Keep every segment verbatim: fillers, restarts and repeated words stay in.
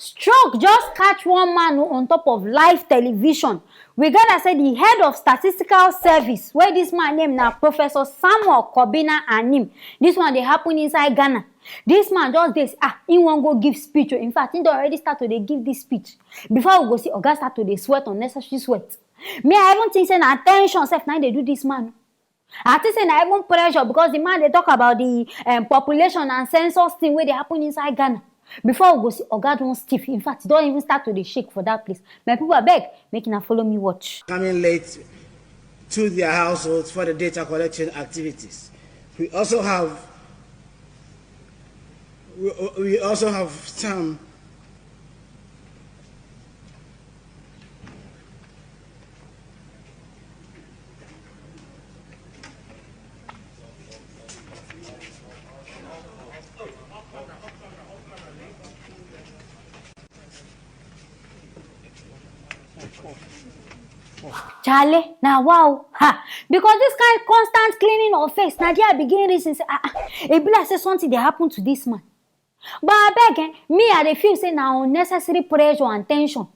Stroke just catch one man o on top of live television. We gather say the head of statistical service, wey this man name na Professor Samuel Kobina Anim. This one dey happen inside Ghana. This man just dey say, ah, he wan go give speech o. In fact, he don already start to dey give this speech. Before we go see, oga start to dey sweat unnecessary sweat. Me, I even think say na tension sef na him dey do this man. I think say na even pressure, because the man dey talk about the um, population and census thing wey dey happen inside Ghana. Before we go see, oga don stiff. In fact, he don even start to dey shake for that place. My people, abeg, make una follow me watch. Coming late to their households for the data collection activities. We also have we, we also have some Chale, na wow, ha! Because this kind constant cleaning of face, na there I begin reason say, ah, ah, e be like say something dey happen to this man. But abeg, eh, me, I dey feel say na unnecessary pressure and tension.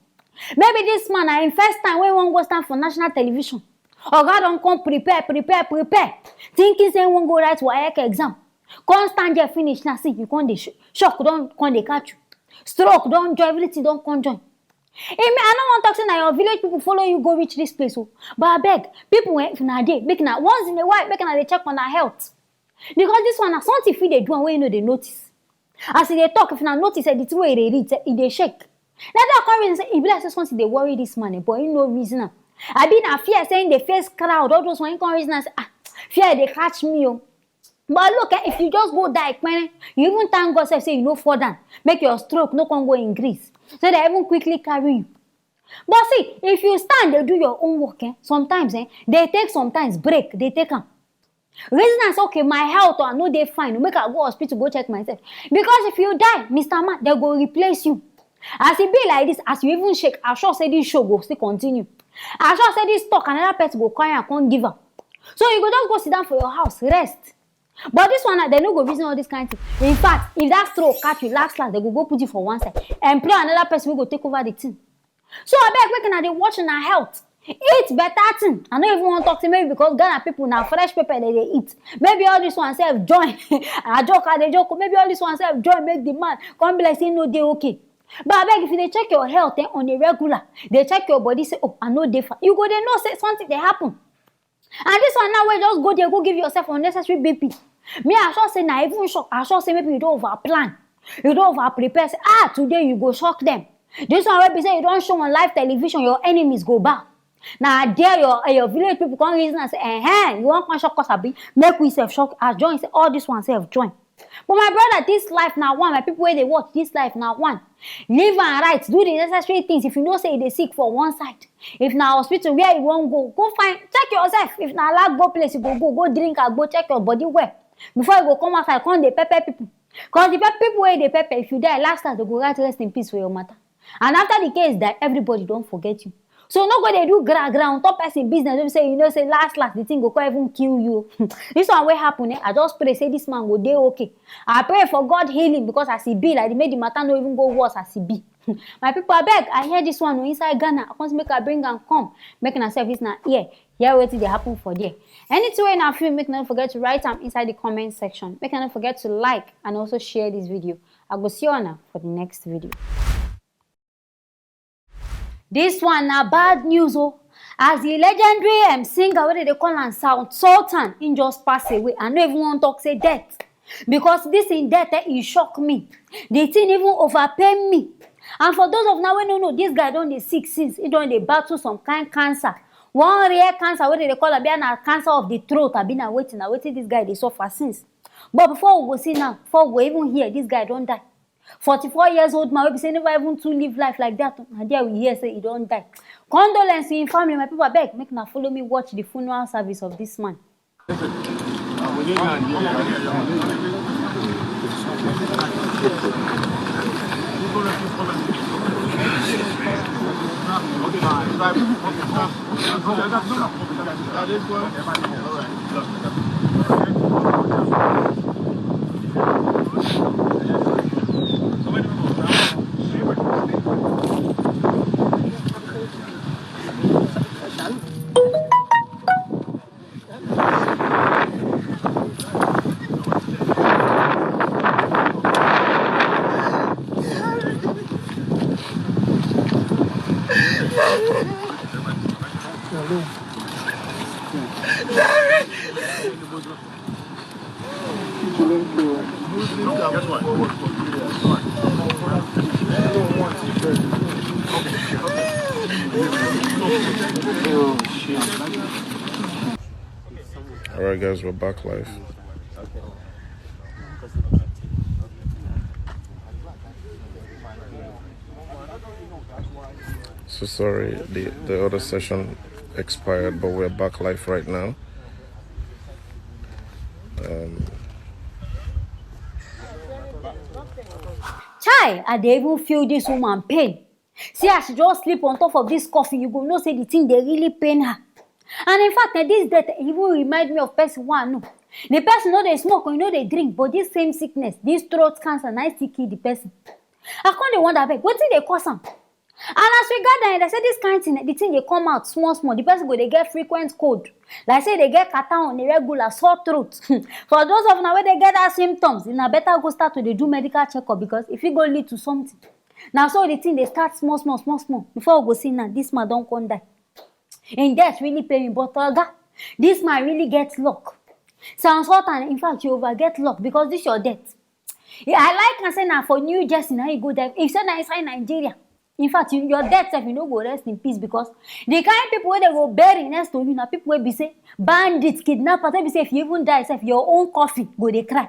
Maybe this man na him first time wey he wan go stand for national television. Oga don come prepare, prepare, prepare, thinking say he wan go write waec exam. Come stand there finish now, see, you come dey sh- shock don come dey catch you. Stroke don join, everything don come join. Eh, me, I no wan talk say na your village people follow you go reach this place o. But abeg, people, eh, if una dey, make una once in a while make una dey check una health. Because this one na something fit dey do am wey you no dey notice. As e dey talk, if una notice, eh, the thing wey e dey read, eh, e dey shake. Na that come reason say e be like say something dey worry this man, eh, but he no reason am. Abi na fear say he dey face crowd, all those one, he come reason am say, ah, fear dey catch me o. But look, eh, if you just go die, kpene, you even thank God sef say you no fall down, make your stroke no come go increase, so they even quickly carry you. But see, if you stand dey do your own work, eh, sometimes, eh, dey take sometimes break, dey take am. Reason am say, okay, my health o, I no dey fine o, make I go hospital go check myself. Because if you die, Mister Man, they go replace you. As e be like this, as you even shake, I sure say this show go still continue. I sure say this talk, another person go carry am come give am. So you go just go sit down for your house, rest. But this one, na, they no go reason all this kind thing. In fact, if that stroke catch you, last last, they go go put you for one side. Employ another person wey go take over the thing. So abeg, make una dey watch una health. Eat better thing. I no even wan talk say maybe because Ghana people na fresh pepper they dey eat. Maybe all this one sef join. I joke, I dey joke. Maybe all this one sef join make the man come be like say he no dey okay. But abeg, if you dey check your health, eh, on a regular, dey check your body, say, oh, I no dey fine. You go dey know say something dey happen. And this one now, wey just go there, go give yourself unnecessary B P. Me, I sure say na even shock. I sure say maybe you don over plan. You don over prepare. Say, ah, today you go shock them. This one wey be say you don show on live television, your enemies go bow. Na there your, eh, your village people come reason and say, eh, eh, you wan come shock us, abi? Make we sef shock. As John say, all this one sef join. But my brother, this life na one. My people wey dey watch, this life na one. Live and right, do the necessary things. If you know say you dey sick for one side, if na hospital where you wan go, go find, check yourself. If na lagbo place you go go, go drink agbo, check your body well before you go come outside come dey pepper people. Cause the pe- people wey dey pepper, if you die, last last they go write rest in peace for your matter. And after the case die, everybody don forget you. So no go dey do gra gra on top person business wey be say you know say last last the thing go come even kill you. This one wey happen, eh, I just pray say this man go dey okay. I pray for God healing, because as e be like, make the matter no even go worse as e be. My people, abeg, I hear this one o inside Ghana. I come say make I bring am come. Make una sef, if na here, hear wetin dey happen for there. Anything wey una feel, make una no forget to write am inside the comment section. Make una no forget to like and also share this video. I go see una for the next video. This one na bad news o. As the legendary, um, singer wey dem dey call am Sound Sultan, he just pass away. I no even wan talk say death, because this in death, eh, e shock me. The thing even overpain me. And for those of now wey no know, this guy don dey sick since. He don dey battle some kind cancer. One rare cancer wey dem dey call am, abi na cancer of the throat, abi na wetin, na wetin this guy dey suffer since. But before we go see now, before we go even hear, this guy don die. Forty-four years old man wey be say never even too live life like that. Na there we hear say he don die. Condolence to him family, my people. Abeg, make una follow me watch the funeral service of this man. All right, guys, we're back live. So sorry, the, the other session expired, but we're back live right now. Um, Chai, I dey even feel this woman pain. See as she just sleep on top of this coffin, you go know say the thing dey really pain her. And in fact, eh, this death even remind me of person one. No, the person no dey smoke, you no dey drink, but this same sickness, this throat cancer, na still kill the person. I come dey wonder, abeg, wetin dey cause am? And as we gather, they say this kind thing, the thing dey come out small small. The person go dey get frequent cold, like say they get catarrh on a regular, sore throat. For those of now where they get that symptoms, you know, better go start to dey do medical checkup, because if it go lead to something, now so the thing they start small small small small. Before we go see now, this man don't come die. And death really pay me, but oga, this man really get luck. Sound sort and in fact you over get luck because this your death. Yeah, I like and say now for New Jersey now you go there. If say now inside Nigeria, in fact you, your death sef you no go rest in peace, because the kind people where they go bury next to you now, people will be say bandits, kidnappers, will be say if you even die sef, your own coffin go dey cry.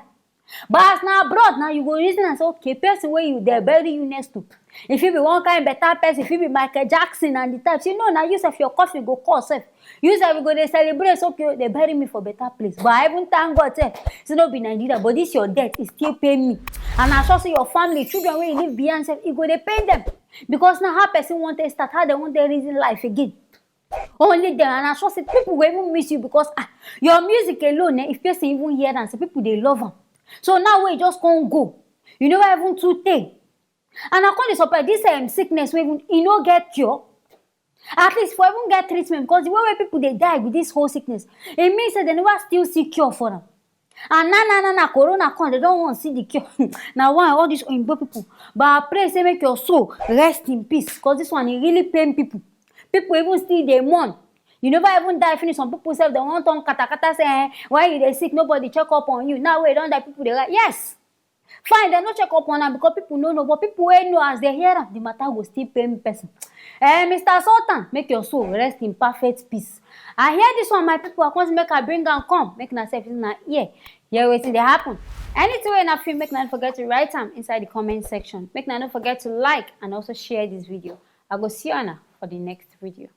But as na abroad now, you go reason and say, okay, person where you they bury you next to, if you be one kind better person, if you be Michael Jackson and the types, you know now you sef your coffin go call sef. You sef go dey celebrate, okay, they bury me for better place. But I even thank God sef, say no be Nigeria, but this your death is still paying me. And I sure say your family, children where you leave behind sef, it go dey pain them. Because now how person want to start, how they want to reason life again. Only them, and I sure say people will even miss you because ah, your music alone, eh, if person even hear and say people they love am. So now we just can't go. You never even too take. And I can't surprise this um, sickness we even you no get cure. At least for even get treatment, because the way wey people they die with this whole sickness, it means that they never still see cure for them. And na na na na corona come, they don't want to see the cure. Now why all these Oyinbo people? But I pray say make your soul rest in peace, because this one it really pain people. People even still they mourn. You never even die finish. Some people say they want on kata kata say eh, why you they sick, nobody check up on you. Now we don't die, people they like yes. Fine, they no check up on am because people no know, but people wey know as they hear am, the matter go still pain person. Eh, Mister Sultan, make your soul rest in perfect peace. I hear this one, my people, I come make I bring am come, make na self na ear. Hear wetin dey happen. Anything wey na feel, make na no forget to write am inside the comment section. Make na no forget to like and also share this video. I go see you for the next video.